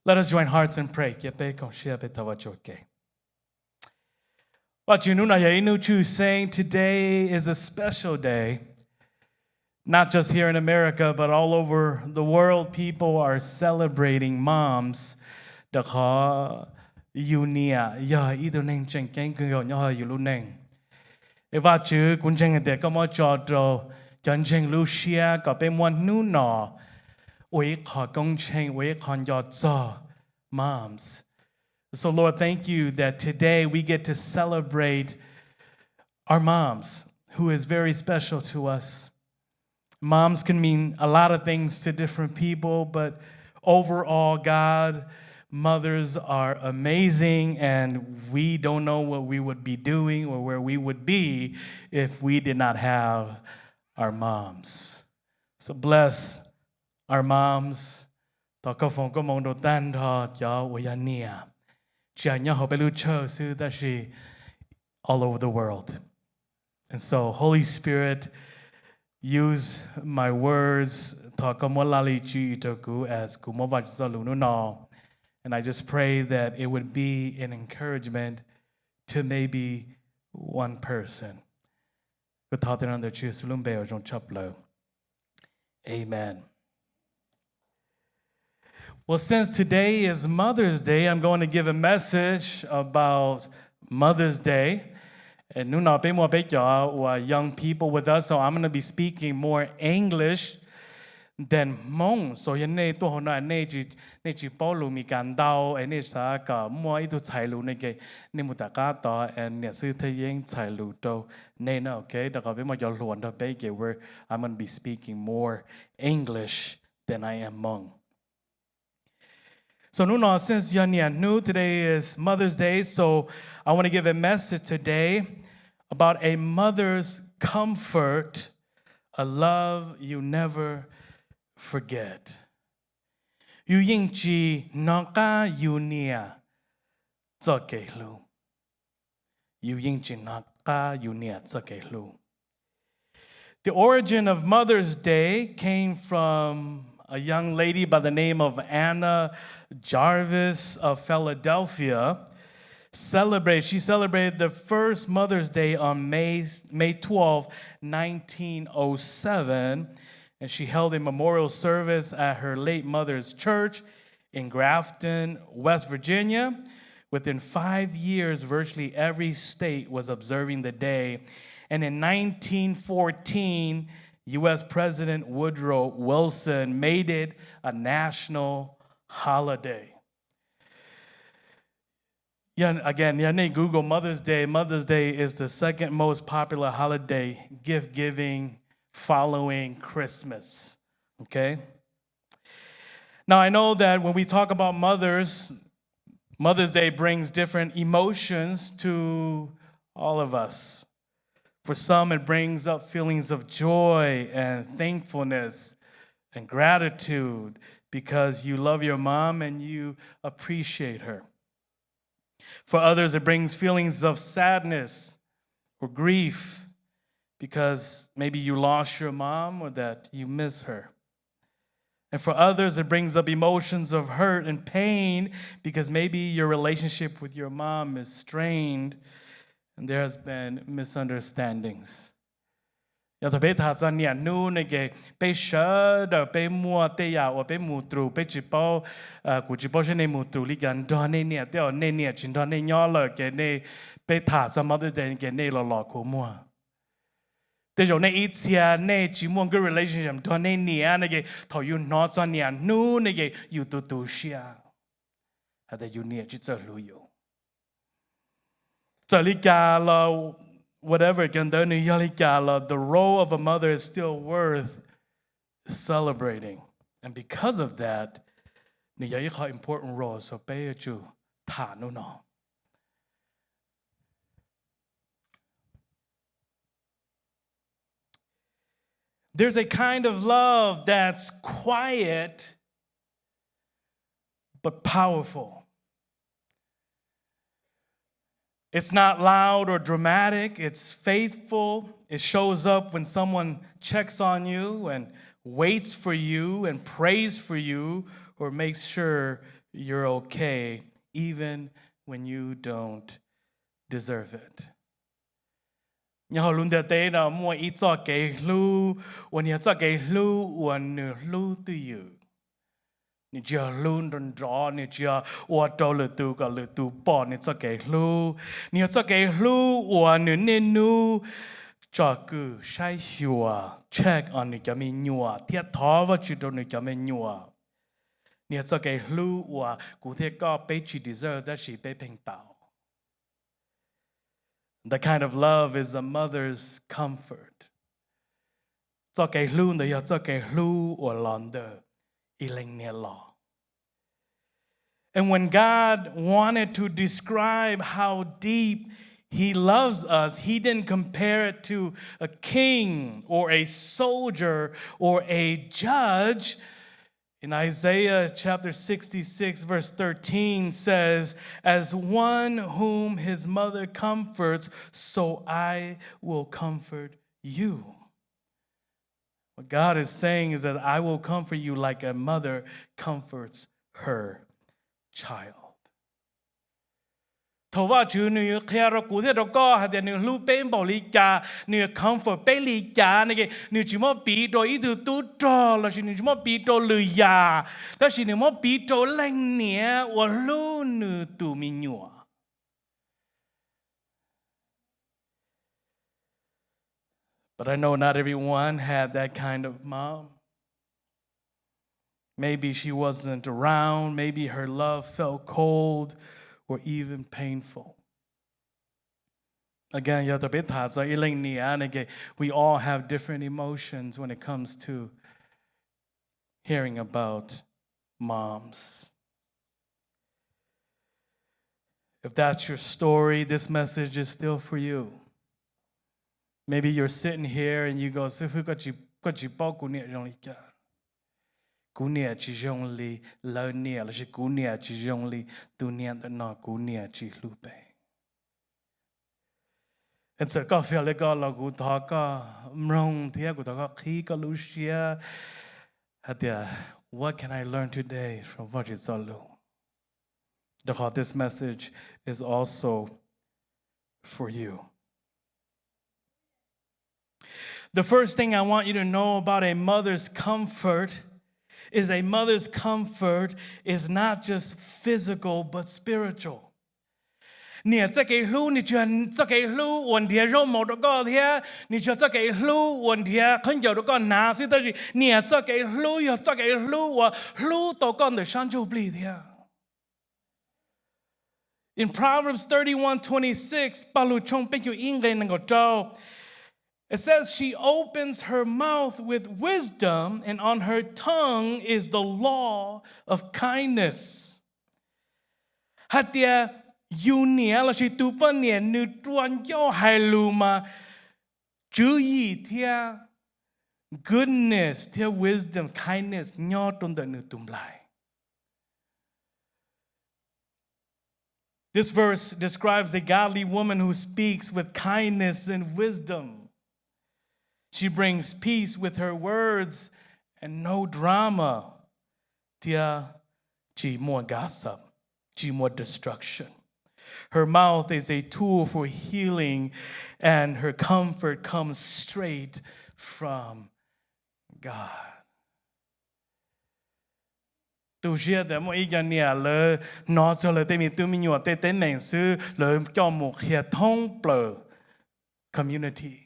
Let us join hearts and pray. Cia peb koom siab peb thov Vajtswv ua ke. Vajtswv, hnub no yog ib hnub tshwj xeeb. Today is a special day. Not just here in America, but all over the world, people are celebrating moms. Rau qhov yus niam yog ib tug neeg tseem ceeb kawg nkaus nyob hauv yus lub neej. Es Vajtswv, kuv ntseeg hais tias koj muab tso rau cov ntseeg lub siab kom peb muab hnub no ua ib qho koob tsheej, ua ib qho nco txog moms. So, Lord, thank you that today we get to celebrate our moms, who is very special to us. Moms can mean a lot of things to different people, but overall, God, mothers are amazing, and we don't know what we would be doing or where we would be if we did not have our moms. So bless our moms. Thov koj foom koob hmoov rau tag nrho cov uas yog niam, tsis hais nyob hauv peb lub tshawj xwb tab sis all over the world. And so, Holy Spirit, use my words. Thov koj muab laj lim tswv yim rau kuv as kuv muab Vajtswv txoj lus hnub no. And I just pray that it would be an encouragement to maybe one person. Kuv thov tej no ntawm Tswv Yexus lub npe uas zoo tshaj plaws. Amen. Well, since today is Mother's Day, I'm going to give a message about Mother's Day. Hnub no peb muaj peb cov uas young people with us, so I'm going to be speaking more English than Hmoob. So yog nej tuaj hauv no nej tsis, nej tsis paub lus Mis Kas ntau es nej xav kom muaj ib tug txhais lus no ces nej mus tom qab tod es niam xwb thiaj yeej txhais lus rau nej na, ok? Rau qhov peb muaj cov hluas nrog peb ces we're, I'm going to be speaking more English than I am Hmong. So hnub no, since yog niam hnub, today is Mother's Day, so I want to give a message today about a mother's comfort, a love you never forget. Yus yeej tsis hnov qab yus niam txoj kev hlub. Yus yeej tsis hnov qab yus niam txoj kev hlub. The origin of Mother's Day came from a young lady by the name of Anna Jarvis of Philadelphia. Celebrate, she celebrated the first Mother's Day on May, May twelfth, nineteen oh seven, and she held a memorial service at her late mother's church in Grafton, West Virginia. Within five years, virtually every state was observing the day. And in nineteen fourteen, U S President Woodrow Wilson made it a national holiday. Yeah, again, yeah, nej Google Mother's Day. Mother's Day is the second most popular holiday, gift giving, following Christmas. Okay? Now, I know that when we talk about mothers, Mother's Day brings different emotions to all of us. For some, it brings up feelings of joy and thankfulness and gratitude because you love your mom and you appreciate her. For others, it brings feelings of sadness or grief because maybe you lost your mom or that you miss her. And for others, it brings up emotions of hurt and pain because maybe your relationship with your mom is strained and there has been misunderstandings. Yog thaum peb tham txog niam hnub ne ces peb sawv daws peb muaj tej yam uas peb mus rus, peb tsis paub, kuv tsis paub seb nej mus rus li cas nrog nej niam, tej zaum nej niam tsis nrog nej nyob lawm ces nej, peb tham txog Mother's Day ces nej los los kua muag. Tej zaum nej ib txhia nej tsis muaj good relationship nrog nej niam ne ces thaum yus hnov txog niam hnub ne ces yus tu tu siab hais tias yus niam tsis txawj hlub yus. Txawm li cas los, whatever, cov ntawd nws yog li cas los, the role of a mother is still worth celebrating. And because of that, nws yog ib qho important role, so peb yuav tsum tham hnub no. There's a kind of love that's quiet but powerful. It's not loud or dramatic, it's faithful. It shows up when someone checks on you and waits for you and prays for you or makes sure you're okay, even when you don't deserve it. Nyob hauv lub ntiaj teb no muaj ib txoj kev hlub uas nws yog txoj kev hlub uas nws hlub twj ywm. Nws tsis yog hlub nrov nrov, nws tsis yog ua rau lwm tus kom lwm tus pom nws txoj kev hlub. Nws yog txoj kev hlub uas nws niaj hnub tsom kwm saib xyuas, check on nws cov me nyuam thiab thov Vajtswv rau nws cov me nyuam. Nws yog txoj kev hlub uas kuv thiab koj peb tsis deserve tab sis peb pheej tau. The kind of love is a mother's comfort. Txoj kev hlub ntawd yog txoj kev hlub uas los ntawm ib leej niam los. And when God wanted to describe how deep He loves us, He didn't compare it to a king or a soldier or a judge. In Isaiah chapter sixty-six, verse thirteen says, "As one whom his mother comforts, so I will comfort you." What God is saying is that I will comfort you like a mother comforts her child. Thaum Vajtswv nws qhia rau kuv thiab rau koj hais tias nws hlub peb npaum li cas, nws comfort peb li cas ne, nws tsis muab piv rau ib tug tub rog lossis nws tsis muab piv rau lwm yam, tab sis nws muab piv rau leej niam uas hlub nws tus me nyuam. But I know not everyone had that kind of mom. Maybe she wasn't around. Maybe her love felt cold or even painful. Again, yog tau peb tham txog ib leej niam ne, we all have different emotions when it comes to hearing about moms. If that's your story, this message is still for you. Maybe you're sitting here and you go, Xib Fwb, koj tsis paub kuv niam zoo li cas. Kuv niam tsis zoo li lawv niam, lossis kuv niam tsis zoo li tus niam ntawm no, kuv niam tsis hlub peb. Txawm koj feeling li ko los kuv thov koj mloog thiab kuv thov koj qhib koj lub siab hais tias, what can I learn today from Vajtswv txoj lus? Rau qhov this message is also for you. The first thing I want you to know about a mother's comfort is a mother's comfort is not just physical but spiritual. Niam txoj kev hlub nws tsis yog txoj kev hlub uas nrhiav zaub mov rau koj thiab nws tsis yog txoj kev hlub uas nrhiav khaub ncaws rau koj hnav xwb, tab sis niam txoj kev hlub yog txoj kev hlub uas hlub tau koj ntawm sab ntsuj plig thiab. In Proverbs thirty-one twenty-six, Paj Lug tshooj peb caug ib nqe nees nkaum rau, it says, "She opens her mouth with wisdom, and on her tongue is the law of kindness." Hais tias yus niam lossis tus poj niam nws rua ncauj hais lus mas tswv yim thiab goodness thiab wisdom, kindness nyob rau ntawm nws tus nplaim. This verse describes a godly woman who speaks with kindness and wisdom. She brings peace with her words and no drama. Thiab tsis muaj gossip, tsis muaj destruction. Her mouth is a tool for healing, and her comfort comes straight from God. Tu siab tias muaj ib co niam lawv hnov txog lawv tej me tub me nyuam tej teeb meem xwb lawv coj mus qhia thoob plaws community.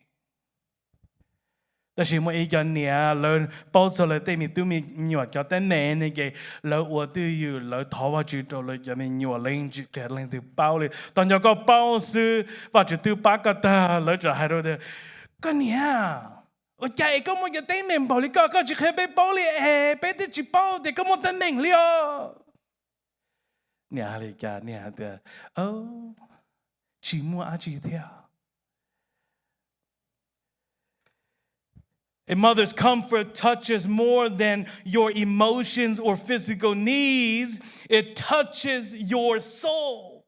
Tab sis muaj ib co niam lawv paub txog lawv tej me tub me nyuam cov teeb meem ne ces lawv ua twj ywm, lawv thov Vajtswv rau lawv cov me nyuam, lawv yeej tsis qhia leej twg paub li. Tau nco koj paub xwb, Vajtswv twb pab koj tag. Lawv tseem hais rau tias, koj niam, ua cas es koj muaj cov teeb meem npaum li koj, koj tsis qhia peb paub li es peb twb tsis paub tias koj muaj teeb meem li os. Niam hais li cas? Niam hais tias, tsis muaj dab tsi thiab. A mother's comfort touches more than your emotions or physical needs. It touches your soul.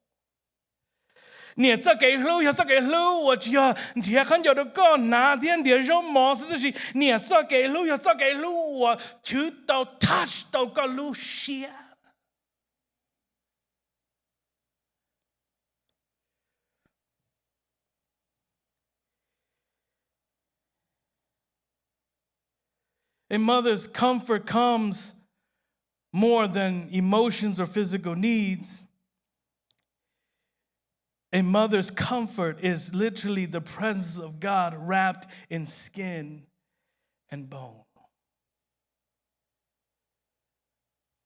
Niam txoj kev hlub yog txoj kev hlub uas tsis yog nrhiav khaub ncaws rau koj hnav thiab nrhiav zaub mov xwb, tab sis niam txoj kev hlub yog txoj kev hlub uas chwv tau, touch tau koj lub siab. A mother's comfort comes more than emotions or physical needs. A mother's comfort is literally the presence of God wrapped in skin and bone.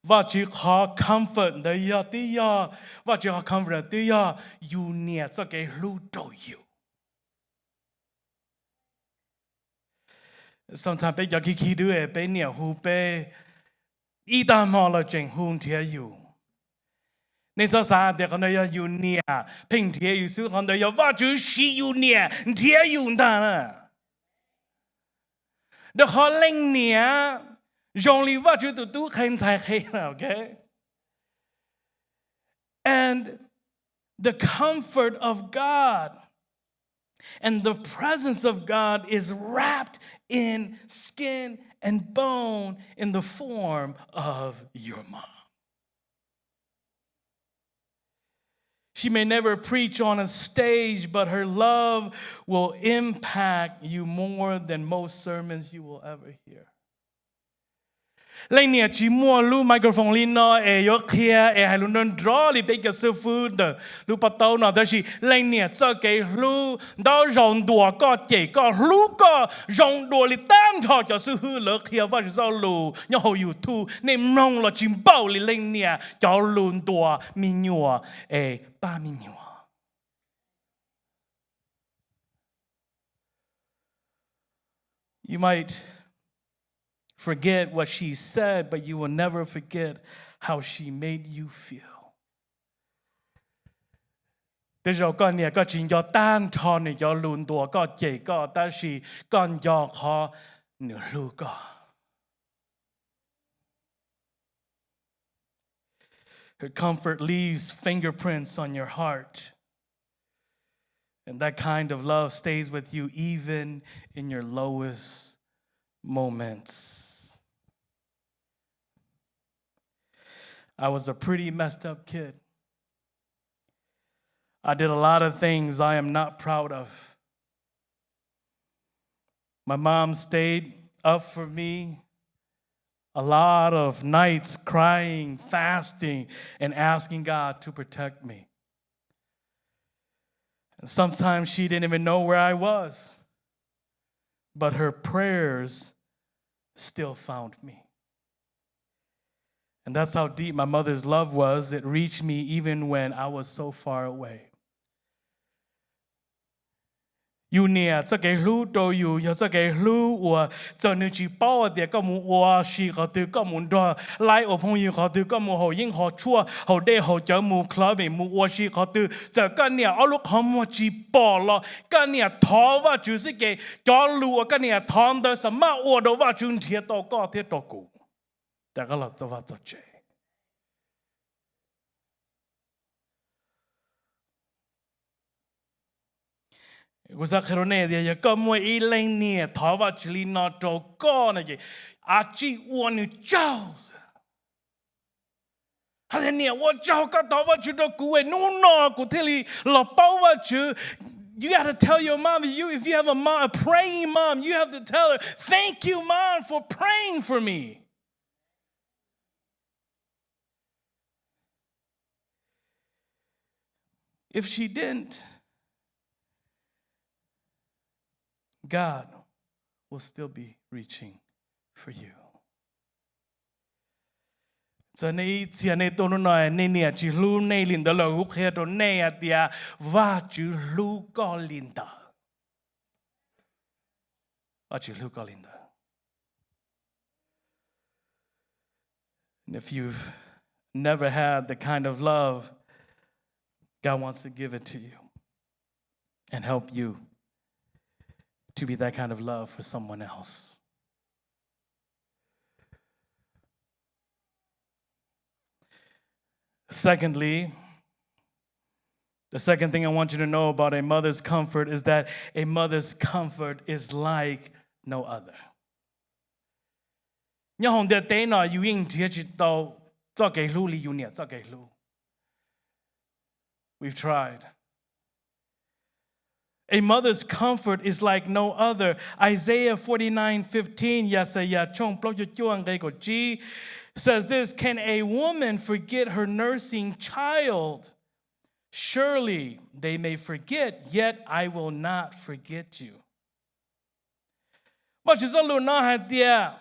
Vajtswv qhov comfort ntawd yog twb yog, Vajtswv qhov comfort ntawd twb yog yus niam txoj kev hlub rau yus. Sometimes peb cov khib khib dub peb niam hu peb ib tag hmo los tseem hu nrhiav yus. Nej txhob xav tias qhov ntawd yog yus niam pheej nrhiav yus xwb, qhov ntawd yog Vajtswv siv yus niam nrhiav yus ntag na. Rau qhov leej niam zoo li Vajtswv tus tub qhe ntxhais qhe, okay? And the comfort of God and the presence of God is wrapped in skin and bone in the form of your mom. She may never preach on a stage, but her love will impact you more than most sermons you will ever hear. Leej niam tsis muaj lub microphone li no es yuav qhia es hais lus nrov nrov li peb cov xib fwb ntawm lub pob taub no, tab sis leej niam txoj kev hlub ntau zaus ntuas koj, cem koj, hlub koj zoo dua li tag nrho cov xib fwb lawv qhia Vajtswv txoj lus nyob hauv YouTube. Nej mloog los tsis npaum li leej niam cov lus ntuas me nyuam es pab me nyuam. You might forget what she said, but you will never forget how she made you feel. Tej zaum koj niam koj tsis nco tag nrho nws cov lus ntuas koj, cem koj, tab sis koj nco qhov nws hlub koj. Her comfort leaves fingerprints on your heart. And that kind of love stays with you even in your lowest moments. I was a pretty messed up kid. I did a lot of things I am not proud of. My mom stayed up for me a lot of nights, crying, fasting, and asking God to protect me. And sometimes she didn't even know where I was, but her prayers still found me. And that's how deep my mother's love was. It reached me even when I was so far away. Yus niam txoj kev hlub rau yus yog txoj kev hlub uas txawm nws tsis paub tias koj mus ua si qhov twg, koj mus nrog laib ua phooj ywg qhov twg, koj mus haus yeeb haus tshuaj, haus dej haus cawv, mus clubbing, mus ua si qhov twg, txawm koj niam ob lub qhov muag tsis pom los koj niam thov Vajtswv xwb ces cov lus uas koj niam thov ntawd xav maj ua rau Vajtswv nrhiav tau koj thiab rau kuv rov qab los txog vaj txog tsev. Kuv xav qhia rau nej tias yog koj muaj ib leej niam thov Vajtswv li no rau koj no ces a tsij ua nws tsaug xwb. Hais tias niam, ua tsaug koj thov Vajtswv rau kuv es hnub no kuv thiaj li los paub Vajtswv. You gotta tell your mom, if you, if you have a mom, a praying mom, you have to tell her, thank you, mom, for praying for me. If she didn't, God will still be reaching for you. Txawm nej ib txhia nej tuaj hnub no nej niam tsis hlub nej li ntawd los kuv qhia rau nej hais tias Vajtswv hlub koj li ntawd. Vajtswv hlub koj li ntawd. And if you've never had the kind of love, God wants to give it to you and help you to be that kind of love for someone else. Secondly, the second thing I want you to know about a mother's comfort is that a mother's comfort is like no other. Nyob hauv ntiaj teb no yus yeej nrhiav tsis tau txoj kev hlub li yus niam txoj kev hlub. We've tried. A mother's comfort is like no other. Isaiah forty-nine fifteen, Yaxayas tshooj plaub caug cuaj nqe kaum tsib says this, Can a woman forget her nursing child? Surely they may forget, yet I will not forget you. Vajtswv txoj lus no hais tias,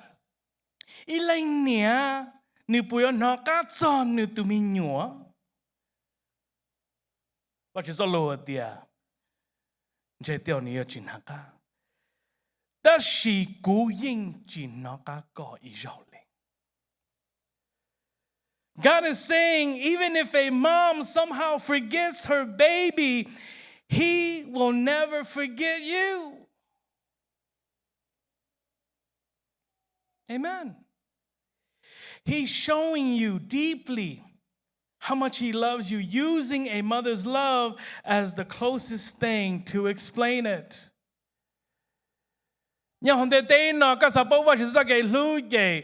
ib leej niam, nws puas yuav hnov qab txog nws tus me nyuam? Vajtswv txoj lus hais tias, ntshe tej zaum nws yuav tsis hnov qab, tab sis kuv yeej tsis hnov qab koj ib zaug li. God is saying, even if a mom somehow forgets her baby, he will never forget you. Amen. He's showing you deeply how much he loves you, using a mother's love as the closest thing to explain it. Nyob hauv ntiaj teb no koj xav paub Vajtswv txoj kev hlub ces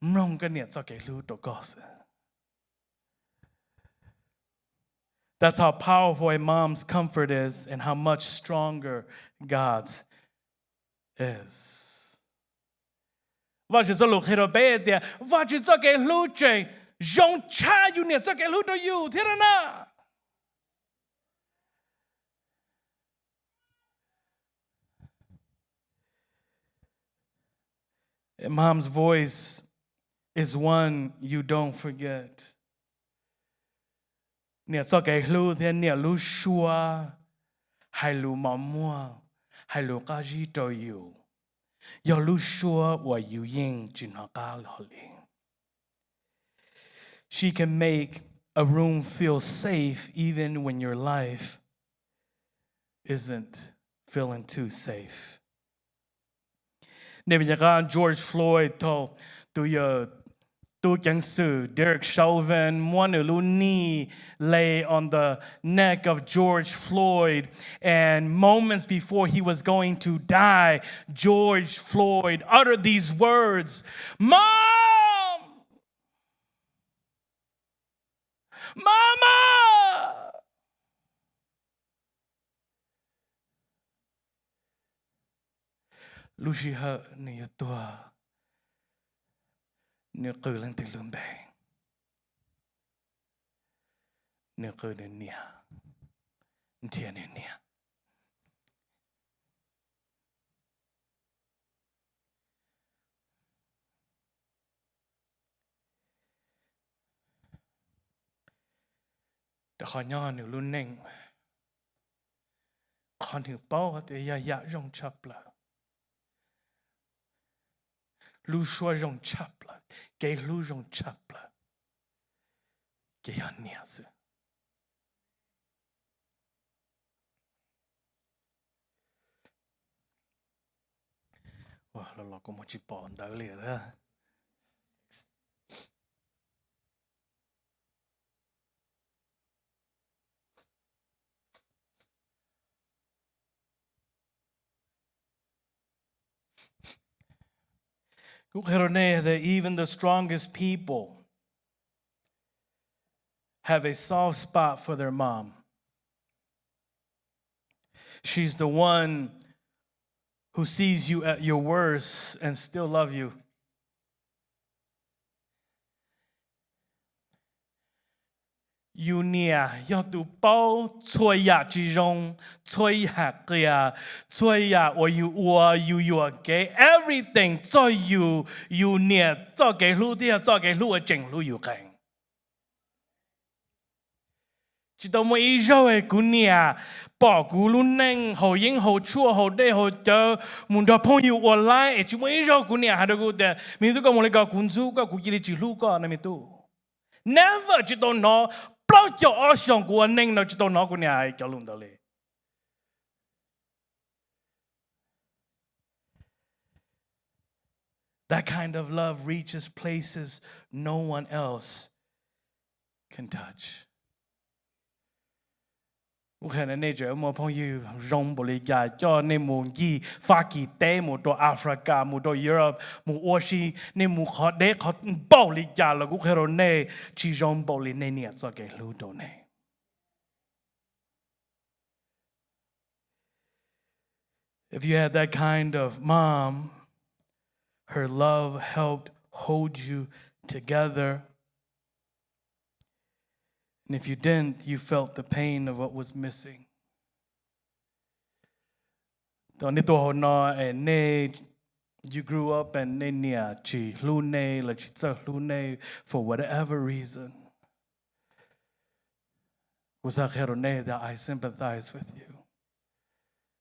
mloog koj niam txoj kev hlub rau koj xwb. That's how powerful a mom's comfort is and how much stronger God's is. Vajtswv txoj lus qhia rau peb tias Vajtswv txoj kev hlub tseem zoo tshaj yus niam txoj kev hlub rau yus thiab na. A mom's voice is one you don't forget. Niam txoj kev hlub thiab niam lub suab hais lus mos muag, hais lus qab zib rau yus, yog lub suab uas yus yeej tsis hnov qab hlo li. She can make a room feel safe even when your life isn't feeling too safe. Nej pom qab George Floyd thaum tus yawg tub ceev xwm Derek Chauvin muab nws lub nij lay on the neck of George Floyd, and moments before he was going to die, George Floyd uttered these words, Mom! Mama! Lub sij hawm nws yuav tuag, nws qw leej twg lub npe? Nws qw nws niam, nrhiav nws niam. Rau qhov nyob nws lub neej, qhov nws paub tias yog yam zoo tshaj plaws, lub suab zoo tshaj plaws, kev hlub zoo tshaj plaws, ces yog niam xwb. Los los kuv mus tsis pom ntawv li. Kuv qhia rau nej that even the strongest people have a soft spot for their mom. She's the one who sees you at your worst and still love you. Yus niam yog tus paub txhua yam tsis zoo, txhua yam qias, txhua yam uas yus ua, yus yuam kev, everything txog yus, yus niam txoj kev hlub thiab yog txoj kev hlub uas tseem hlub yus qees. Tsis tau muaj ib zaug kuv niam pom kuv lub neej haus yeeb haus tshuaj haus dej haus cawv mus nrog phooj ywg ua laib es tsis muaj ib zaug kuv niam hais rau kuv tias, me tub, koj mus li ko kuv ntxub koj, kuv cia li tsis hlub koj no me tub. Never, tsis tau hnov, plaub caug ob xyoos kuv ua neej no tsis tau hnov kuv niam hais cov lus ntawd li. That kind of love reaches places no one else can touch. Kuv qhia nej, tseem muaj phooj ywg zoo npaum li cas coj nej mus ncig Fab Kis teb, mus rau Africa, mus rau Europe, mus ua si, nej mus qhov deb qhov npaum li cas los kuv qhia rau nej, tsis zoo npaum li nej niam txoj kev hlub rau nej. If you had that kind of mom, her love helped hold you together. And if you didn't, you felt the pain of what was missing. Thaum nej tuaj hauv no es nej, you grew up and nej niam tsis hlub nej los tsis txawj hlub nej for whatever reason, kuv xav qhia rau nej that I sympathize with you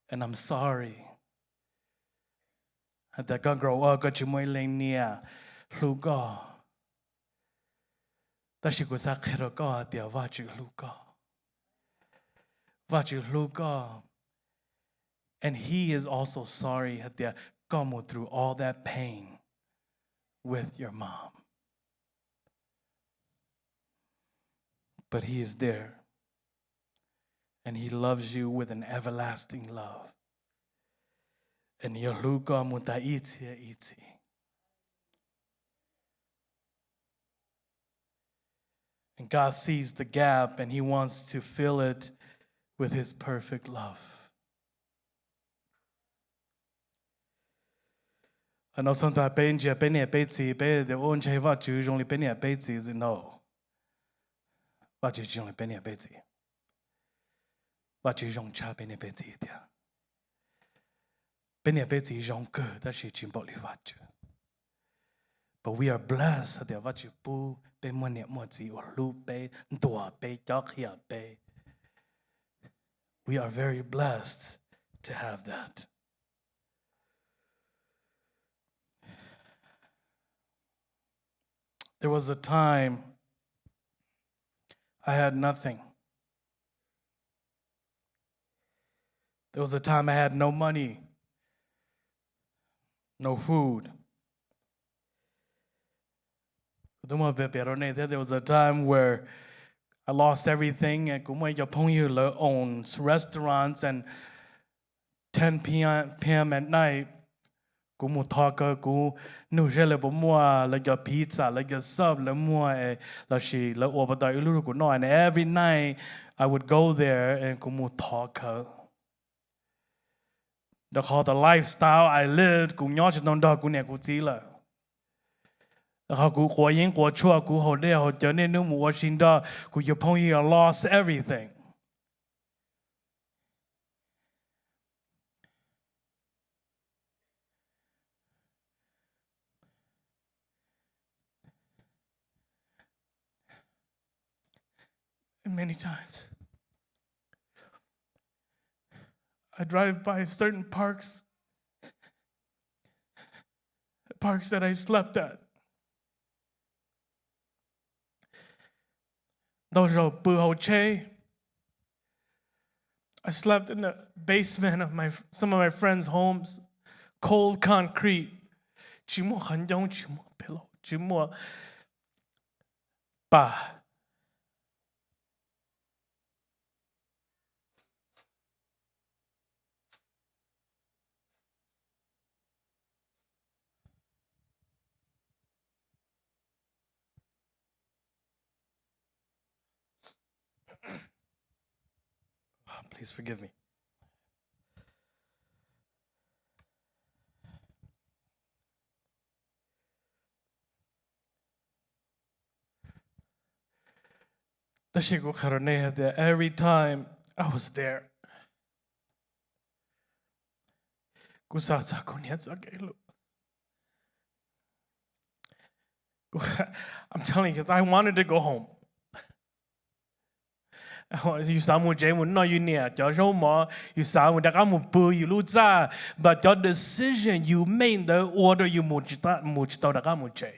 and I'm sorry. Hais tias koj grow up koj tsis muaj ib leej niam hlub koj, tab sis kuv xav qhia rau koj hais tias Vajtswv hlub koj. Vajtswv hlub koj. And he is also sorry hais tias koj mus through all that pain with your mom. But he is there. And he loves you with an everlasting love. And nws yuav hlub koj mus tas ib txhiab ib txhis. And God sees the gap and he wants to fill it with his perfect love. No sometimes peb ntsia peb niam peb txiv peb tias ua ntshe Vajtswv zoo li peb niam peb txiv xwb no. Vajtswv tsis zoo li peb niam peb txiv. Vajtswv zoo tshaj peb niam peb txiv tiag. Peb niam peb txiv zoo kawg tab sis tsis npaum li Vajtswv. But we are blessed hais tias Vajtswv pub peb muaj niam muaj txiv uas hlub peb, ntuas peb, cob qhia peb. We are very blessed to have that. There was a time I had nothing. There was a time I had no money, no food. Kuv twb muab piav rau nej thiab, there was a time where I lost everything, and kuv muaj ib co phooj ywg lawv own restaurants and ten p m at night, kuv mus thov kawg, kuv nug seb lawv puas muaj lawv cov pizza, lawv cov sub lawv muag los sis lawv ua puas tau ib lub rau kuv noj, and every night I would go there and kuv mus thov kawg. Rau qhov the lifestyle I lived, kuv nyob tsis tau nrog kuv niam kuv txiv lawm. Rau qhov kuv quav yeeb quav tshuaj, kuv haus dej haus cawv, niaj hnub mus ua si nrog kuv cov phooj ywg, I lost everything. And many times I drive by certain parks, parks that I slept at. Ntau zaus pw hauv tsheb. I slept in the basement of my, some of my friends' homes. Cold concrete. Tsis muaj qhov ncoob, tsis muaj pillow, tsis muaj pas. Please forgive me. Tab sis kuv qhia rau nej tias every time I was there, kuv xav txog kuv niam txoj kev hlub. I'm telling you, I wanted to go home. Yus xav mus tsev mus noj yus niam cov zaub mov, yus xav mus rov qab mus pw yus lub txaj, but cov decision yus made ntawd ua rau yus mus tsis tau rov qab mus tsev.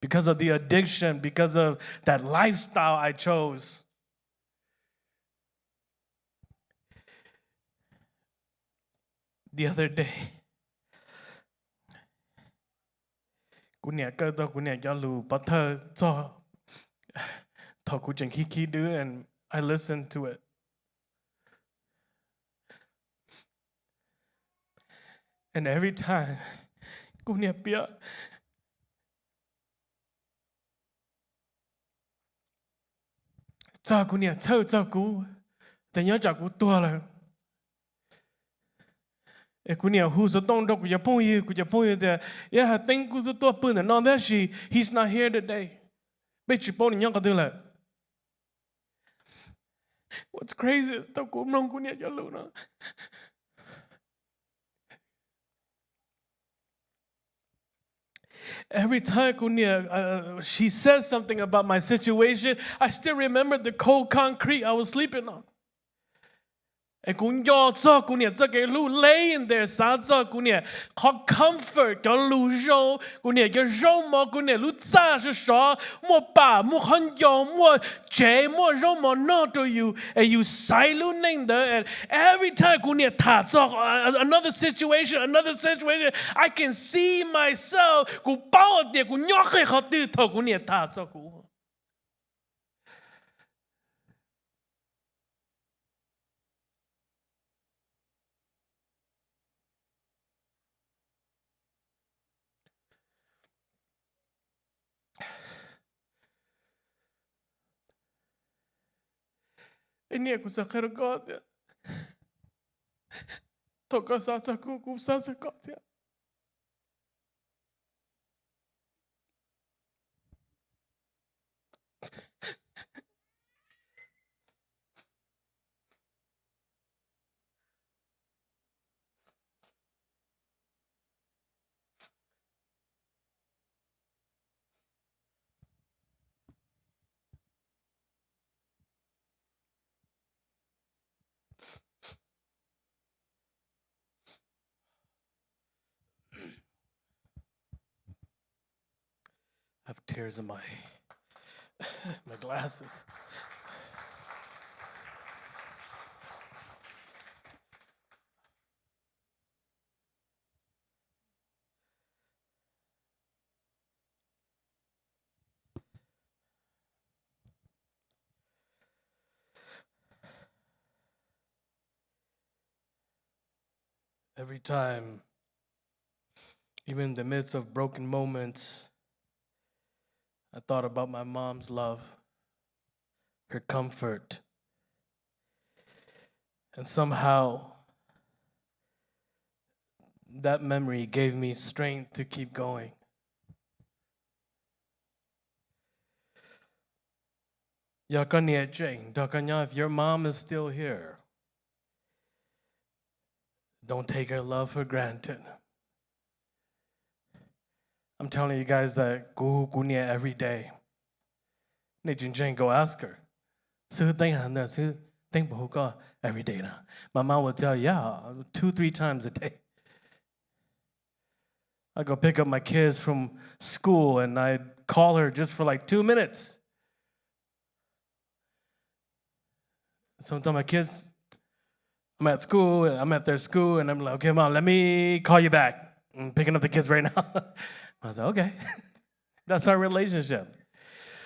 Because of the addiction, because of that lifestyle I chose. The other day, kuv niam kaw tau kuv niam cov lus pov thawj txog thaum kuv tseem khib khib dwb, and I listened to it. And every time kuv niam piav txog, kuv niam txhawj txog kuv, tias nyob tsam kuv tuag lawm, Kuv niam hu xov tooj rau kuv cov phooj ywg, kuv cov phooj ywg tias, Yaj Teeb kuj tuaj pw ntawm no tab sis he's not here today. Peb tsis paub nws nyob qhov twg lawm. What's crazy is thaum kuv mloog kuv niam cov lus no, every time kuv niam, uh, she says something about my situation, I still remember the cold concrete I was sleeping on. Es kuv nco txog kuv niam txoj kev hlub, laying there, xav txog kuv niam qhov comfort, cov lus zoo, kuv niam cov zaub mov, kuv niam lub txaj sov sov, muaj pam, muaj qhov ncauj, muaj tsev, muaj zaub mov noj rau yus, es yus xaiv lub neej ntawd. And every time kuv niam tham txog another situation, another situation, I can see myself, kuv paub tias kuv nyob qhov twg thaum kuv niam tham txog kuv. Niam, kuv xav qhia rau koj tias thaum koj xav txog kuv, kuv xav txog koj thiab. I have tears in my my glasses. Every time, even in the midst of broken moments, I thought about my mom's love, her comfort, and somehow that memory gave me strength to keep going. Yog koj niam tseem nrog koj nyob, if your mom is still here, don't take her love for granted. I'm telling you guys that kuv hu kuv niam every day. Nej tsis ntseeg, go ask her. Xib Teeb, Xib Teeb puas hu koj every day na? My mom will tell you, yeah, two, three times a day. I go pick up my kids from school and I call her just for like two minutes. Sometimes my kids, I'm at school, I'm at their school, and I'm like, okay, mom, let me call you back. I'm picking up the kids right now. I was like, okay. That's our relationship.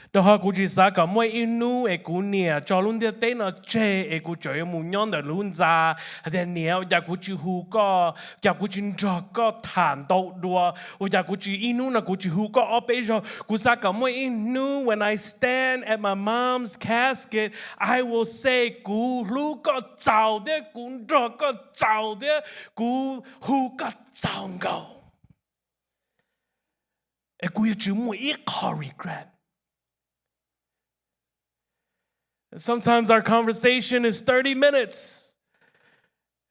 Rau qhov kuv tsis xav kom muaj ib hnub es kuv niam tso lub ntiaj teb no tseg es kuv tseem yuav mus nyob ntawm lub ntxa hais tias, niam, ua cas kuv tsis hu koj, ua cas kuv tsis nrog koj tham ntau dua, ua cas kuv tsis ib hnub no kuv tsis hu koj ob peb zaug. Kuv xav kom muaj ib hnub when I stand at my mom's casket, I will say, kuv hlub koj txaus thiab kuv nrog koj txaus thiab kuv hu koj txaus nkaus. Es kuv yuav tsis muaj ib qho regret. Sometimes our conversation is thirty minutes.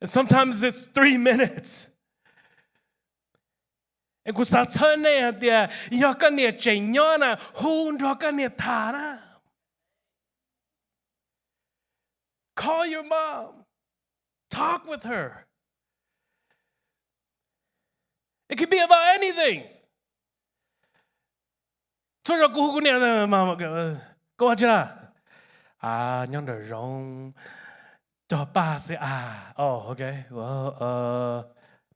And sometimes it's three minutes. Es kuv xav txhawb nej hais tias yog koj niam tseem nyob na, hu nrog koj niam tham na. Call your mom. Talk with her. It could be about anything. Txhua zaus kuv hu kuv niam, koj ua tsi na? Nyob nraum zoov cog paj xwb a. Oh, okay.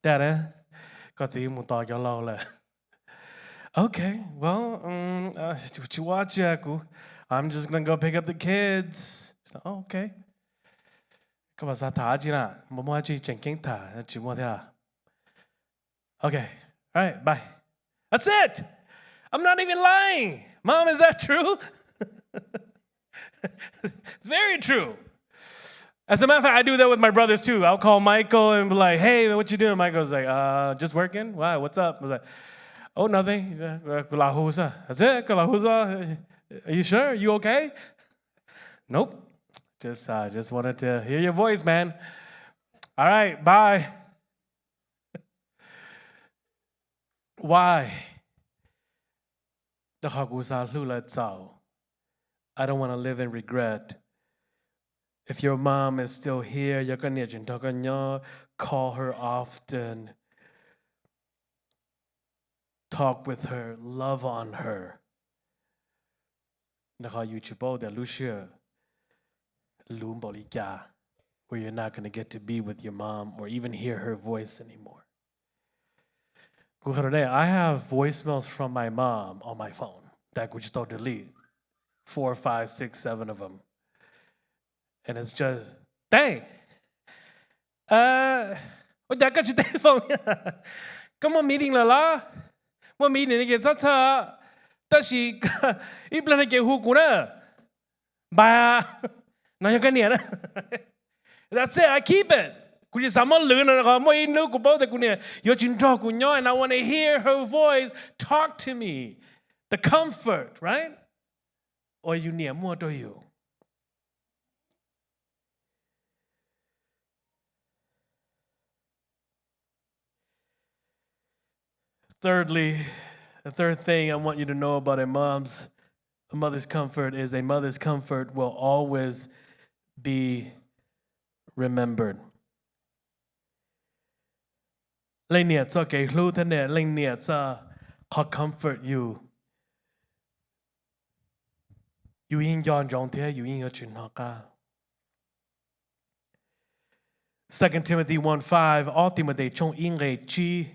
Dad, koj txiv mus tos cov laus lawm. Okay, well, tsis ua tsi, kuv, I'm just gonna go pick up the kids. Okay. Koj puas xav tham dab tsi na? Puas muaj dab tsi tseem ceeb tham? Tsis muaj thiab. Okay, all right, bye. That's it. I'm not even lying. Mom, is that true? It's very true. As a matter of fact, I do that with my brothers too. I'll call Michael and be like, "Hey, man, what you doing?" Michael's like, "Uh, just working. Why? What's up?" I was like, "Oh, nothing. Kuv los hu xwb." That's it. Kuv los hu xwb. Are you sure? You okay? Nope. Just, uh, just wanted to hear your voice, man. All right, bye. Why? Rau qhov kuv xav hlub lawv txaus. I don't want to live in regret. If your mom is still here, yog koj niam tseem nrog koj nyob, call her often. Talk with her, love on her. Rau qhov yus tsis paub tias lub sij hawm luv npaum li cas where you're not gonna get to be with your mom or even hear her voice anymore. Kuv qhia rau nej, I have voicemails from my mom on my phone that kuv tsis tau delete, four, five, six, seven of them. And it's just, dang, ua cas koj tsis teb foom? Koj muaj meeting lawm los? Muaj meeting no ces txhob txhawj, tab sis ib pliag no ces hu kuv na. Npaj, no yog koj niam na. That's it, I keep it. Kuv tsis xav muab lwv no, qhov muaj ib hnub kuv paub tias kuv niam yuav tsis nrog kuv nyob, and I want to hear her voice talk to me. The comfort, right? Uas yus niam muaj rau yus. Thirdly, the third thing I want you to know about a mom's, a mother's comfort is a mother's comfort will always be remembered. Leej niam txoj kev hlub thiab leej niam txoj qhov comfort yus, yus yeej nco ntsoov thiab yus yeej yuav tsis hnov qab. Second Timothy one five, ob Timautes tshooj ib nqe tsib.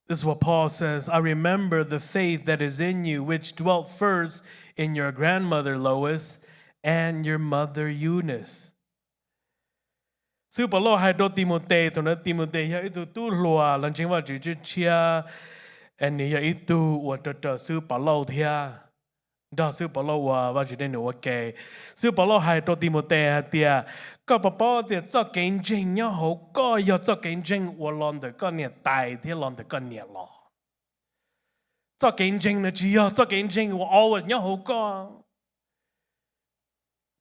This is what Paul says, I remember the faith that is in you, which dwelt first in your grandmother Lois and your mother Eunice. Xib hwb Paulus hais rau Timautes, thaum ntawd Timautes yog ib tug tub hluas los ntseeg Vajtswv tshiab tshiab, nws yog ib tug uas raws raws xib hwb Paulus thiab, nrog xib hwb Paulus ua Vajtswv dej num ua ke. Xib hwb Paulus hais rau Timautes hais tias, koj puas paub tias txoj kev ntseeg nyob hauv koj yog txoj kev ntseeg uas los ntawm koj niam tais thiab los ntawm koj niam los? Txoj kev ntseeg no tsis yog txoj kev ntseeg uas always nyob hauv koj,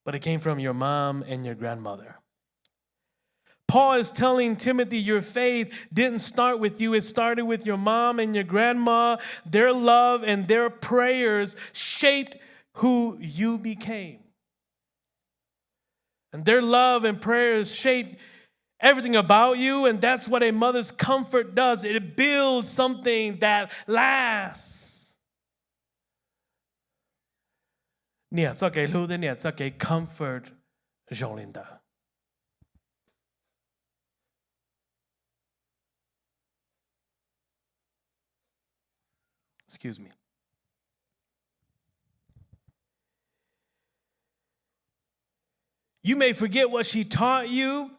but it came from your mom and your grandmother. Paul is telling Timothy, your faith didn't start with you. It started with your mom and your grandma. Their love and their prayers shaped who you became. And their love and prayers shape everything about you, and that's what a mother's comfort does. It builds something that lasts. Niam txoj kev hlub thiab niam txoj kev comfort zoo li ntawd. Excuse me. You may forget what she taught you,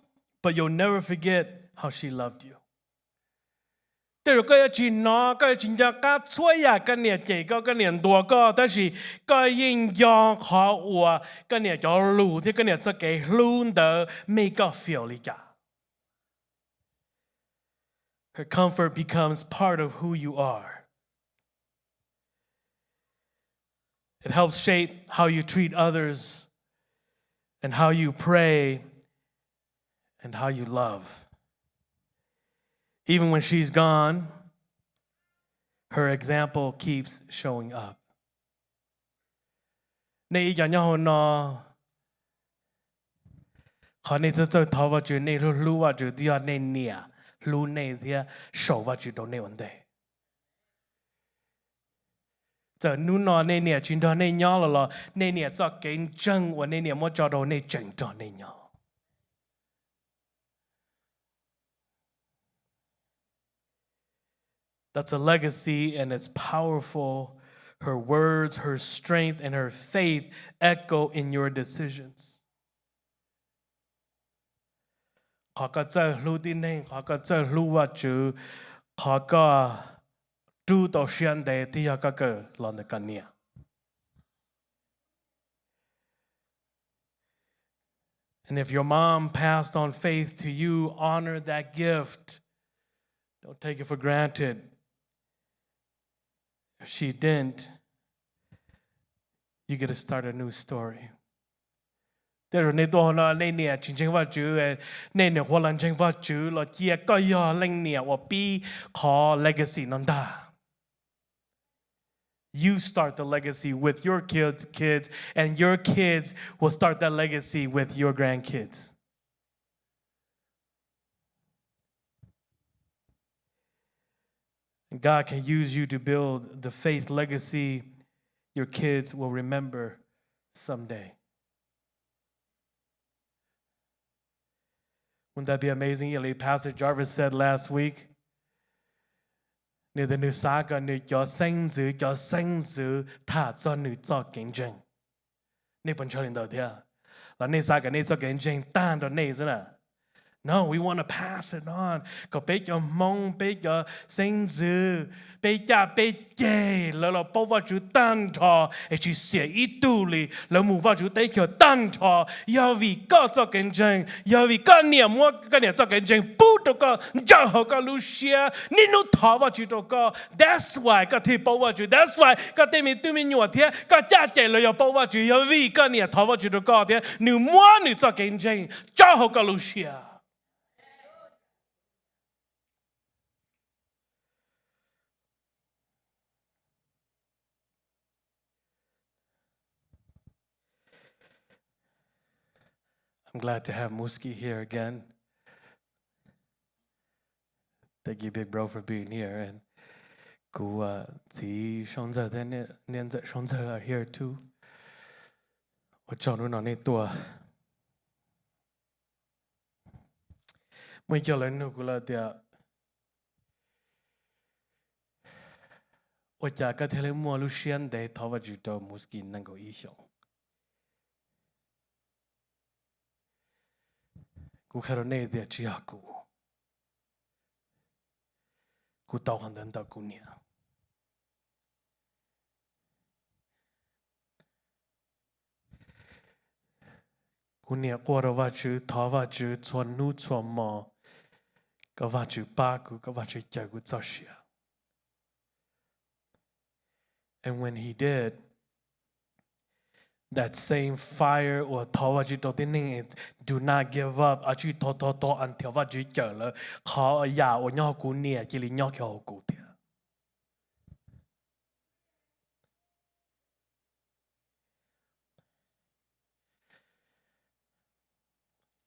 but you'll never forget how she loved you. Tej zaum koj yuav tsis hnov, koj yuav tsis nco qab txhua yam koj niam cem koj, koj niam ntuas koj, tab sis koj yeej nco qhov uas koj niam cov lus thiab koj niam txoj kev hlub ntawd mej koj fiaus li cas. Her comfort becomes part of who you are. It helps shape how you treat others and how you pray and how you love. Even when she's gone, her example keeps showing up. Nej ib co nyob hauv no, qhov nej txawj txawj thov Vajtswv, nej hlub hlub Vajtswv twb yog nej niam hlub nej thiab sau Vajtswv rau nej ua ntej. Txawm hnub no nej niam tsis nrog nej nyob los los, nej niam txoj kev ntseeg uas nej niam muab tso rau nej tseem nrog nej nyob. That's a legacy, and it's powerful. Her words, her strength, and her faith echo in your decisions. Qhov koj txawj hlub tib neeg, qhov koj txawj hlub Vajtswv, qhov koj rub tau siab ntev twb yog koj kawm los ntawm koj niam. And if your mom passed on faith to you, honor that gift. Don't take it for granted. If she didn't, you get to start a new story. Tej zaum nej tuaj hauv no nej niam tsis ntseeg Vajtswv, nej niam qhuav los ntseeg Vajtswv los cia koj yog leej niam uas pib qhov legacy no ntag. You start the legacy with your kids' kids, and your kids will start that legacy with your grandkids. And God can use you to build the faith legacy your kids will remember someday. Wouldn't that be amazing? Like Pastor Jarvis said last week, nws tias nws xav kom nws cov xeeb ntxwv cov xeeb ntxwv tham txog nws txoj kev ntseeg. Nej puas ntshaw li ntawd thiab? Los nej xav kom nej txoj kev ntseeg tag nrho nej xwb na? No, we want to pass it on, kom peb cov Hmoob, peb cov xeeb ntxwv, peb caj peb ceg lawv los paub Vajtswv tag nrho, es tsis xiam ib tug li. Lawv mus Vajtswv teb chaws tag nrho yog vim koj txoj kev ntseeg, yog vim koj niam muab koj niam txoj kev ntseeg pub rau koj ncaws hauv koj lub siab, niaj hnub thov Vajtswv rau koj. That's why koj thiaj paub Vajtswv. That's why koj tej me tub me nyuam thiab koj caj ces lawv yog paub Vajtswv, yog vim koj niam thov Vajtswv rau koj thiab nws muab nws txoj kev ntseeg tso hauv koj lub siab. I'm glad to have Muski here again. Thank you, big bro, for being here. And kuv txiv Soo Ntxawg thiab niam ntxawm Soo Ntxawg are here too. Ua tsaug hnub no nej tuaj. Muaj ib co lawv nug kuv lawm tias, ua cas koj thiaj li muaj lub siab ntev thov Vajtswv rau Muski nees nkaum ib xyoos? Kuv qhia rau nej tias tsis yog kuv. Kuv tau qhov ntawd ntawm kuv niam. Kuv niam quaj rau Vajtswv, thov Vajtswv txhua hnub txhua hmo kom Vajtswv pab kuv, kom Vajtswv cawm kuv txoj sia. And when he did, that same fire uas thov Vajtswv rau tib neeg, do not give up, a tsij thov thov thov until Vajtswv cawm lawm, qhov yam uas nyob hauv kuv niam cia li nyob kiag hauv kuv thiab.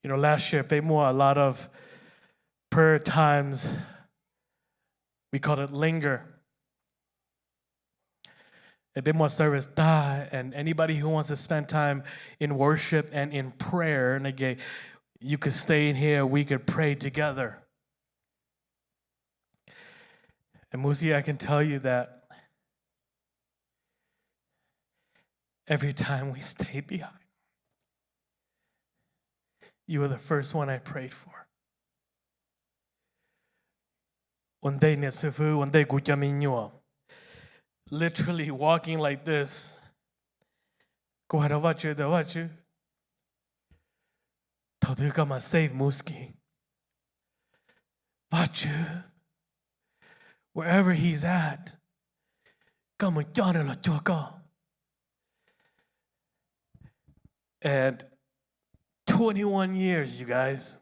You know, last year peb muaj a lot of prayer times. We call it linger. And peb muaj service tag, and anybody who wants to spend time in worship and in prayer, okay, you could stay in here, we could pray together. And Musi, I can tell you that every time we stayed behind, you were the first one I prayed for. Ua ntej niam xib fwb, ua ntej kuv cov me nyuam, literally walking like this, kuv hais rau Vajtswv tias, Vajtswv, thaum twg koj mam save Muski? Vajtswv, wherever he's at, koj mus coj nws los cuag koj. And twenty-one years, you guys,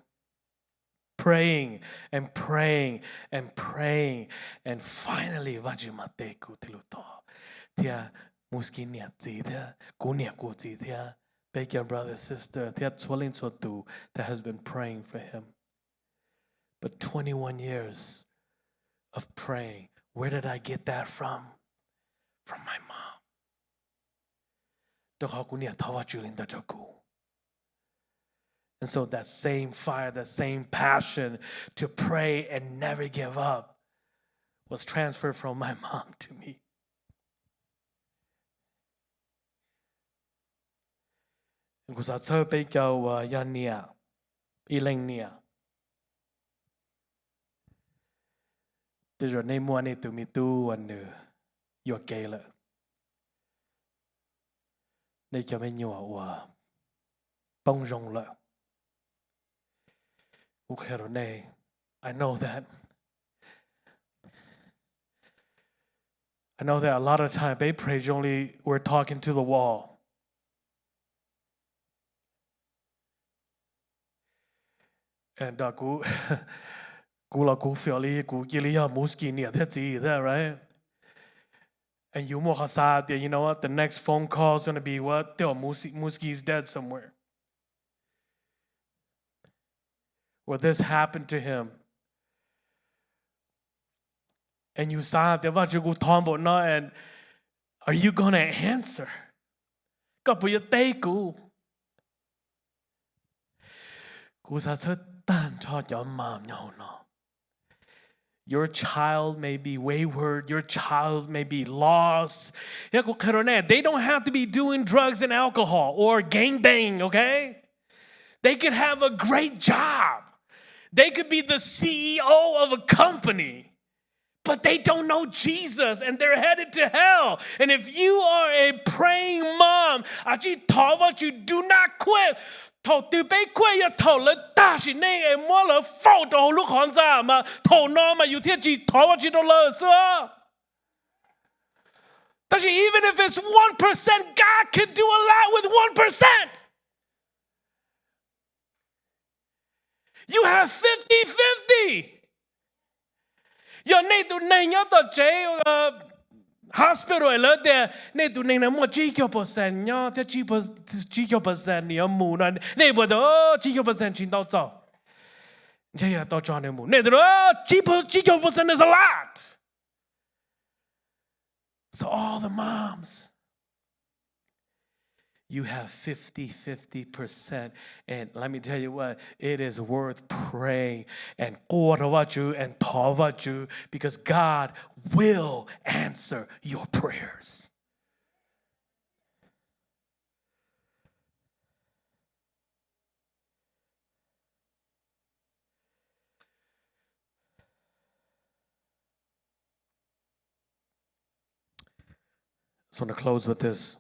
praying and praying and praying, and finally Vajtswv mam teb kuv tej lus thov, thiab Muski niam txiv thiab kuv niam kuv txiv thiab peb cov brother sister thiab txhua leej txhua tus that has been praying for him. But twenty-one years of praying, where did I get that from? From my mom. Rau qhov kuv niam thov Vajtswv li ntawd rau kuv. And so that same fire, that same passion to pray and never give up was transferred from my mom to me. Kuv xav txhawb peb cov uas yog niam, ib leej niam, tej zaum nej muaj nej tus me tub uas nws yuam kev lawm, nej cov me nyuam uas poob zoo lawm, Kuv qhia rau nej, I know that. I know that a lot of time peb pray only we're talking to the wall. And uh, kuv, kuv los kuv feel li kuv cia li yog Muski niam thiab txiv thiab, right? And yus muaj qhov xav tias, you know what, the next phone call is gonna be what? Tej uas Muski's dead somewhere. Or this happened to him. And yus xav tias, Vajtswv, kuv thov npaum no, and are you gonna answer? Koj puas yuav teb kuv? Kuv xav txhawb tag nrho cov mom nyob hauv no. Your child may be wayward, your child may be lost. Thiab kuv qhia rau nej, they don't have to be doing drugs and alcohol or gang bang, okay? They could have a great job. They could be the C E O of a company. But they don't know Jesus and they're headed to hell. And if you are a praying mom, a tsis thov Vajtswv, do not quit. Thaum twg peb quit yog thaum lawv tag sim neej es muab lawv faus rau hauv lub qhov ntxa mas thaum no mas yus thiaj tsis thov Vajtswv rau lawv xwb. Tab sis even if it's one percent, God can do a lot with one percent. You have fifty fifty. Yog nej tus neeg nyob tom tsev hospital lawv tias nej tus neeg no muaj tsib caug percent nyob thiab tsib caug percent nws yuav mus no, nej puas tias tsib caug percent tsis ntau txaus, ntshe yog tau tso nws mus? Nej tias tsib caug percent is a lot. So all the moms, you have fifty fifty percent. And let me tell you what, it is worth praying and quaj rau Vajtswv and thov Vajtswv, because God will answer your prayers. So I want to close with this.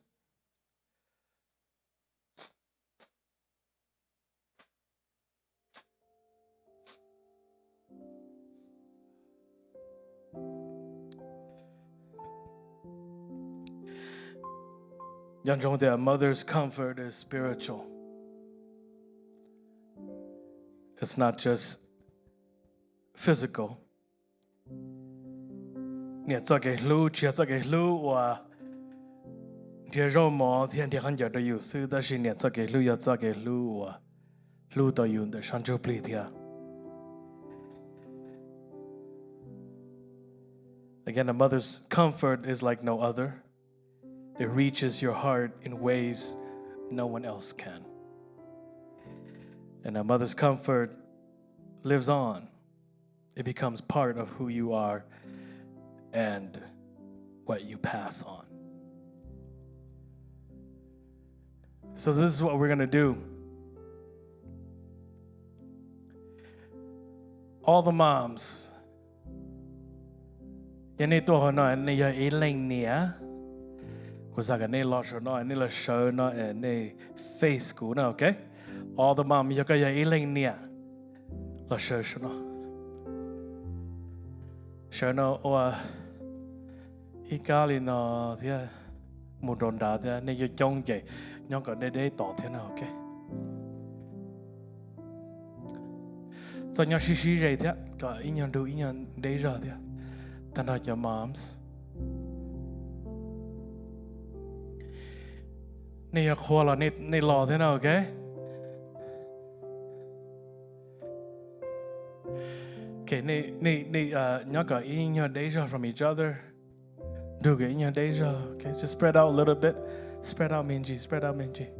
Nco ntsoov tias a mother's comfort is spiritual. It's not just physical. Niam txoj kev hlub tsis yog txoj kev hlub uas nrhiav zaub mov thiab nrhiav khaub ncaws rau yus xwb, tab sis niam txoj kev hlub yog txoj kev hlub uas hlub tau yus ntawm sab ntsuj plig thiab. Again, a mother's comfort is like no other. It reaches your heart in ways no one else can. And a mother's comfort lives on. It becomes part of who you are and what you pass on. So this is what we're going to do. All the moms, yog nej tuaj hauv no nej yog ib leej niam, kuv xav kom nej los saum no, nej los sawv no, nej face kuv no, okay? All the moms, yog koj yog ib leej niam, los sawv saum no. Sawv no ua ib kab li no thiab mus rau nrad thiab, nej coob coob ces nyob kom deb deb tod thiab no, okay? Txhob nyob sib sib ze thiab, kom ib nyuag nrug ib nyuag deb zog thiab. Tag nrho cov moms, nej yog qhua los nej los thiab no, okay? Okay, nej, nej, nej nyob kom ib nyuag deb zog from each other. Nrug kom ib nyuag deb zog, okay? Just spread out a little bit. Spread out me ntsis, spread out me ntsis.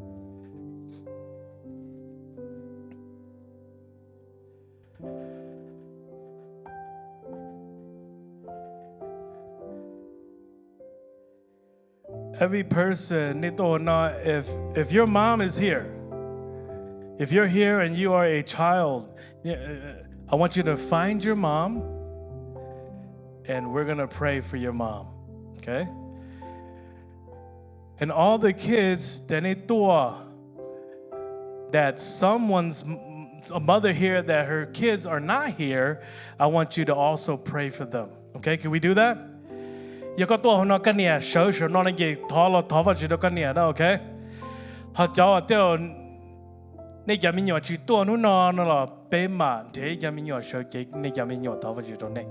Every person, nej tuaj no, if, if your mom is here, if you're here and you are a child, yeah, uh, I want you to find your mom, and we're gonna pray for your mom, okay? And all the kids that nej tuaj, that someone's m-, a mother here that her kids are not here, I want you to also pray for them. Okay, can we do that? Yog koj tuaj hauv no, koj niam sawv saum no ne, ces thov los thov Vajtswv rau koj niam na, okay? Ho cov uas tej nej cov me nyuam tsis tuaj hnub no no los peb mam nrhiav ib cov me nyuam sawv ces nej cov me nyuam thov Vajtswv rau nej.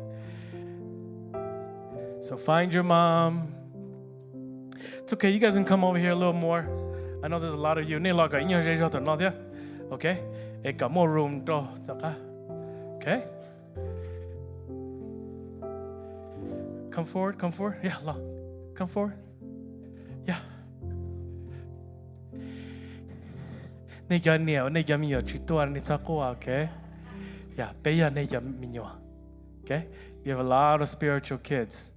So find your mom. It's okay, you guys can come over here a little more. I know there's a lot of you. Nej los kom ib nyuag ze zog tom no thiab. Okay? Es kom muaj room rau tom qab. Okay? Come forward, come forward. Yeah, los. Come forward. Yeah. Nej cov niam, nej cov me nyuam tsis tuaj, nej txhob quaj, okay? Yeah, peb yog nej cov me nyuam. Okay? You have a lot of spiritual kids.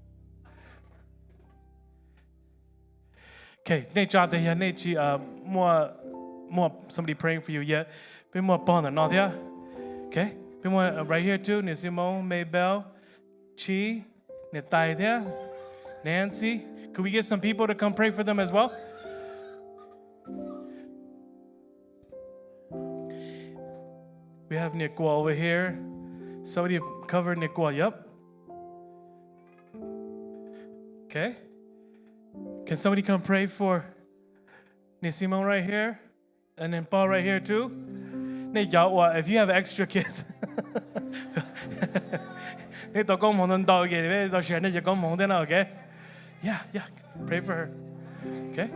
Okay, nej tsa tes yog nej tsis, uh, muaj, muaj somebody praying for you yet. Peb muaj pog ntawm no thiab. Okay, peb muaj, uh, right here too, niam Simon, Maybell, Chi, niam tais thiab, Nancy. Could we get some people to come pray for them as well? We have niam Kuam over here. Somebody cover niam Kuam, yep. Okay. Can somebody come pray for niam Simon right here? And then Paul right here too. Nej cov uas, if you have extra kids, nej tau koob hmoov ntau ntau ces nej tau share nej cov koob hmoov thiab no, okay? Yeah, yeah, pray for her. Okay?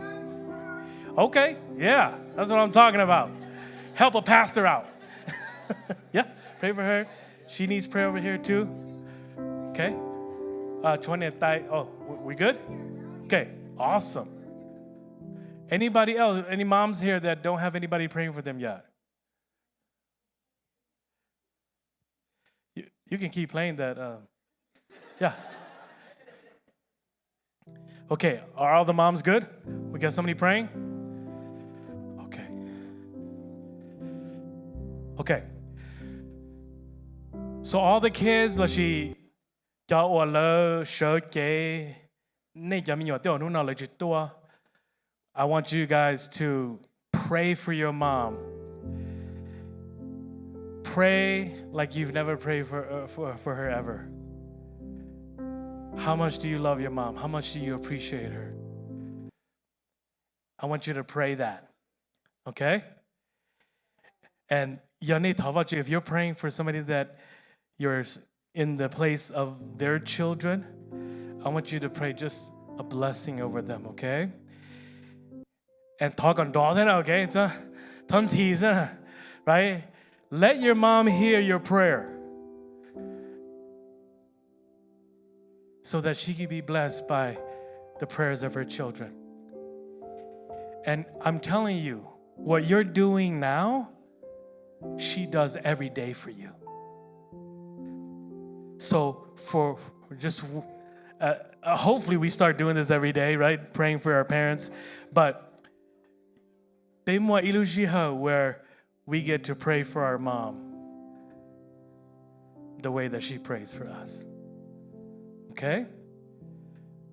Okay, yeah, that's what I'm talking about. Help a pastor out. Yeah, pray for her. She needs prayer over here too. Okay? Uh, Chuan and Thai, oh, w- we good? Okay, awesome. Anybody else? Any moms here that don't have anybody praying for them yet? You, you can keep playing that. Uh, yeah. Okay, are all the moms good? We got somebody praying? Okay. Okay. So all the kids, let's see, cov uas lawv sawv cev, nej cov me nyuam tej uas hnub no lawv tsis tuaj, I want you guys to pray for your mom. Pray like you've never prayed for, uh, for, for her ever. How much do you love your mom? How much do you appreciate her? I want you to pray that. Okay? And yog nej thov Vajtswv, if you're praying for somebody that you're s- in the place of their children, I want you to pray just a blessing over them, okay? And thov kom nrov thiab na, okay? Txhob ntxhi xwb na, right? Let your mom hear your prayer so that she can be blessed by the prayers of her children. And I'm telling you, what you're doing now, she does every day for you. So for just, uh, uh, hopefully we start doing this every day, right? Praying for our parents. But peb muaj ib lub sij hawm where we get to pray for our mom the way that she prays for us. Okay?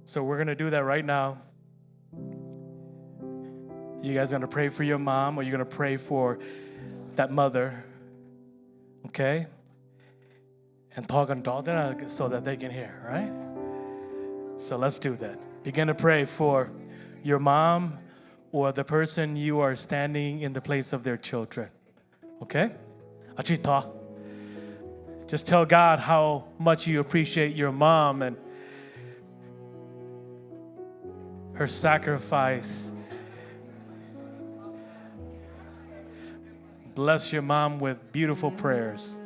So we're going to do that right now. You guys going to pray for your mom, or you're going to pray for that mother. Okay? And thov kom nrov thiab so that they can hear, right? So let's do that. Begin to pray for your mom or the person you are standing in the place of their children. Okay? Ua tsaug. Just tell God how much you appreciate your mom and her sacrifice. Bless your mom with beautiful prayers.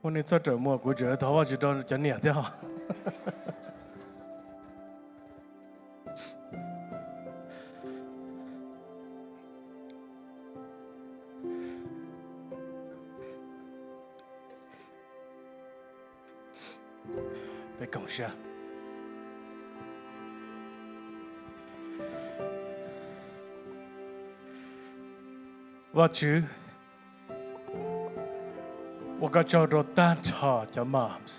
Ua nej txhob rawm muag, kuv tseem thov Vajtswv rau cov niam thiab. Vajtswv, ua koj tsaug rau tag nrho cov moms.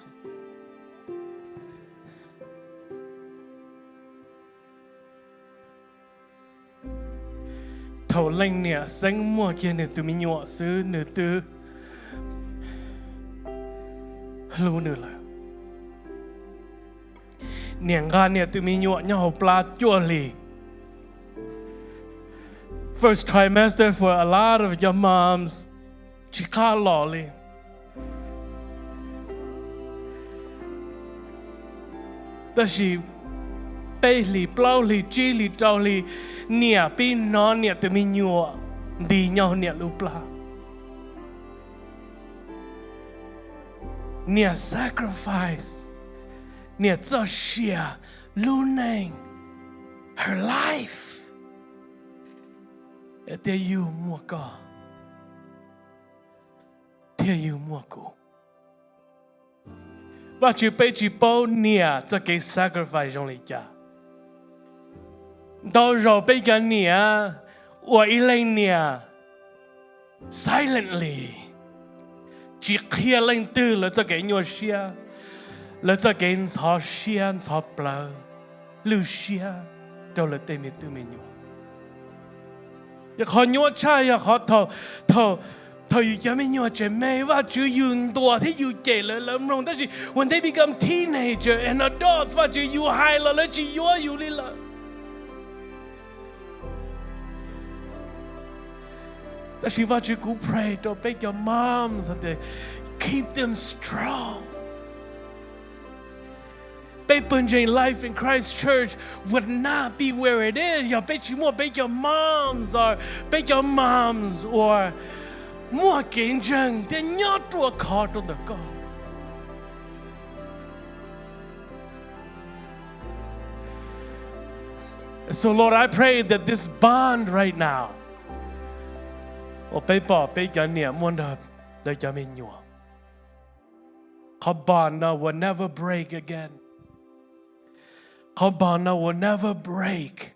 Thaum leej niam xeeb muaj kiag nws tus me nyuam xwb nws twb hlub nws lawm. Niam nqa niam tus me nyuam nyob hauv plab cuaj hlis. First trimester for a lot of your moms tsis qab los li. Tab sis peb hlis, plaub hlis, tsib hlis, rau hlis, niam pib hnov niam tus me nyuam nti nyob hauv niam lub plab. Niam sacrifice, niam txoj sia, lub neej, her life, thiaj yug muaj koj, thiaj yug muaj kuv. Vajtswv, peb tsis paub niam txoj kev sacrifice zoo li cas. Ntau zaus peb cov niam ua ib leej niam silently, tsis qhia leej twg lawv txoj kev nyuaj siab, lawv txoj kev ntxhov siab ntxhov plawv, lwj siab rau lawv tej me tub me nyuam. Yog qhov nyuaj tshaj yog qhov thaum, thaum yus cov me nyuam tseem me, Vajtswv yus ntuas thiab yus cem lawv, lawv mloog, tab sis when they become teenager and adults, Vajtswv, yus hais los lawv tsis yuav yus li lawm. Tab sis Vajtswv, kuv pray rau peb cov moms tias keep them strong. Peb pawg ntseeg Life in Christ Church would not be where it is yog peb tsis muaj peb cov moms, or peb cov moms uas muaj kev ntseeg thiab nyob ruaj khov rau ntawm koj. So Lord, I pray that this bond right now, uas peb pom peb cov niam muaj nrog lawv cov me nyuam, qhov bond no will never break again. Qhov bond no will never break.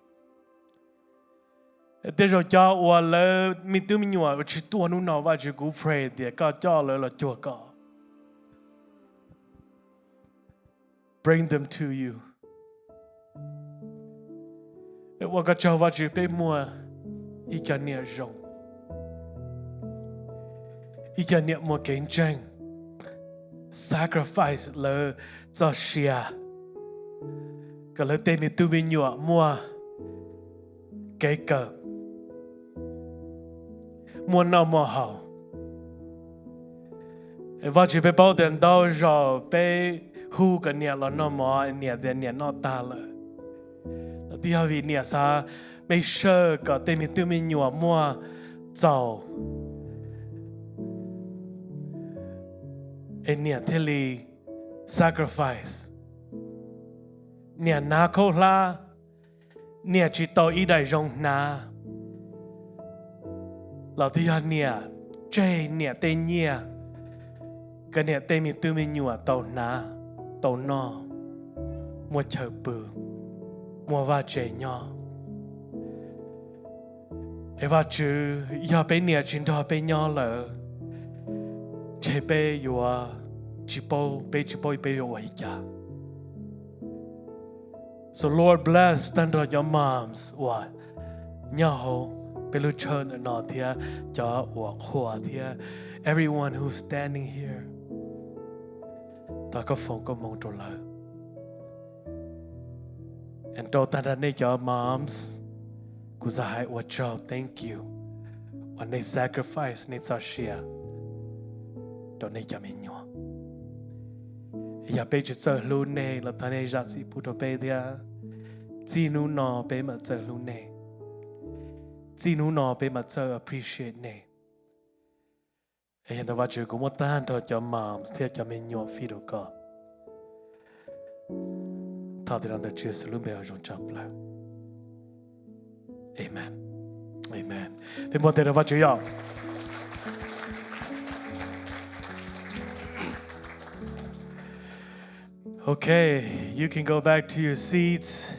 Tej zaum cov uas lawv me tub me nyuam tsis tuaj hnub no, Vajtswv, kuv pray tias koj coj lawv los cuag koj. Bring them to you. Ua koj tsaug Vajtswv, peb muaj ib co niam zoo, ib co niam muaj kev ntseeg, sacrifice lawv txoj sia kom lawv tej me tub me nyuam muaj kev kawm, muaj noj muaj haus. Vajtswv, peb paub tias ntau zaus peb hu kom niam los noj mov, niam tias niam noj tag lawm. Los twb yog vim niam xav make sure kom tej me tub me nyuam muaj txaus, es niam thiaj li sacrifice. Niam hnav khaub hlab, niam tsis tau ib daim zoo hnav, los twb yog niam tseg niam tej nyiaj kom niam tej me tub me nyuam tau hnav, tau noj, muaj chaw pw, muaj vaj tse nyob. Es Vajtswv, yog peb niam tsis nrog peb nyob lawm, ntshe peb yuav tsis paub, peb tsis paub peb yuav ua li cas. So Lord, bless tag nrho cov moms uas nyob hauv peb lub church ntawm no thiab cov uas qhuas thiab everyone who's standing here. Thov koj foom koob hmoov rau lawv. And rau tag nrho nej cov moms, kuv xav hais ua tsaug, thank you, uas nej sacrifice nej txoj sia rau nej cov me nyuam. Yog peb tsis txawj hlub nej los thov nej zam txim pub rau peb thiab. Txij hnub no peb mam txawj hlub nej. Txij hnub no peb mam txawj appreciate nej. Es yog ntawd Vajtswv, kuv muab tag nrho cov moms thiab cov me nyuam fij rau koj. Thov tej no ntawm Tswv Yexus lub npe zoo tshaj plaws. Amen. Amen. Peb npuaj tes rau Vajtswv yom. Okay, you can go back to your seats.